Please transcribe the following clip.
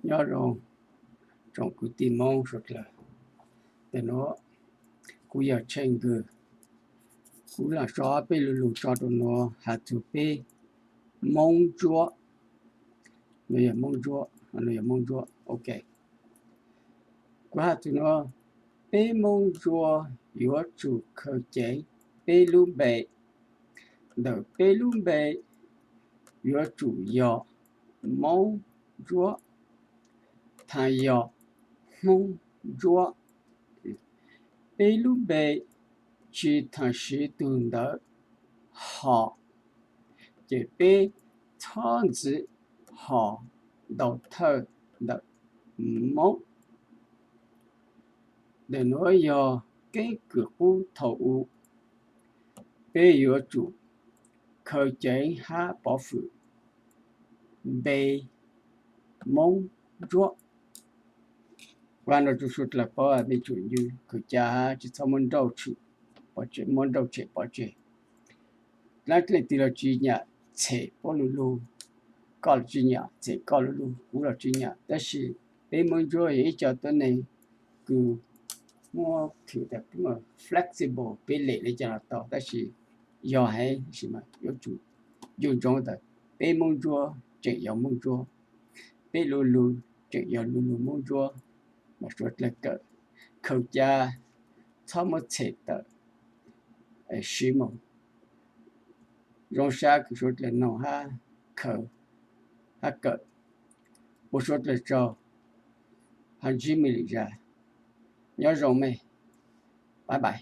Nyob zoo tsoom kwv tij Hmoob suav dlawg. Ntawm nuav kuv yog Tsheej Nkws. Kuv lam so peb lu lug tso rua nuav has txug peb Moob Ntsuab. Nuav yog Moob Ntsuab, nuav yog Moob Ntsuab, ok. Kuv has txug nuav, peb Moob Ntsuab yuav tsum khaws ceev peb lub npe. Ntawm peb lub npe yuav tsum yog Moob Ntsuab, thaam yog Hmoob Ntsuab. Peb lub npe tsi thaam siv tug ntawv hom, ces peb txhob ntxiv hom ntau thawj ntawm Moob. Ntawm nuav yog keeb kwm qub thaum u, peb yuav tsum khaws ceev hab pov fwm npe Moob Ntsuab. Kuv has nuav rua suav dlawg paub, mej tsum ncw khaws ca hab tsi txhob muab nrauj tshem pov tseg, muab nrauj tshem pov tseg. Dlaab leej twg los tsi nyam txhem puab lu lug, koj los tsi nyam txhem koj lu lug, kuv los tsi nyam, tab sis peb Moob Ntsuab yog ib co tuab neeg kws muab khwv tas flexible, peb lem le caag los tau, tab sis yog heev, tab sis mas yuav tsum nco ntsoov tas peb Moob Ntsuab tseem yog Moob Ntsuab, peb lu lug tseem yog lu lug Moob Ntsuab, mas suav dlawg kawm, khaws ca, txhob muab txhem tawm, siv moog zoo sab kws suav dlawg noog hab khaws hab kawm. Ua suav dlawg tsaug, hab ntsib mej lwm zag. Nyob zoo mej, bye bye.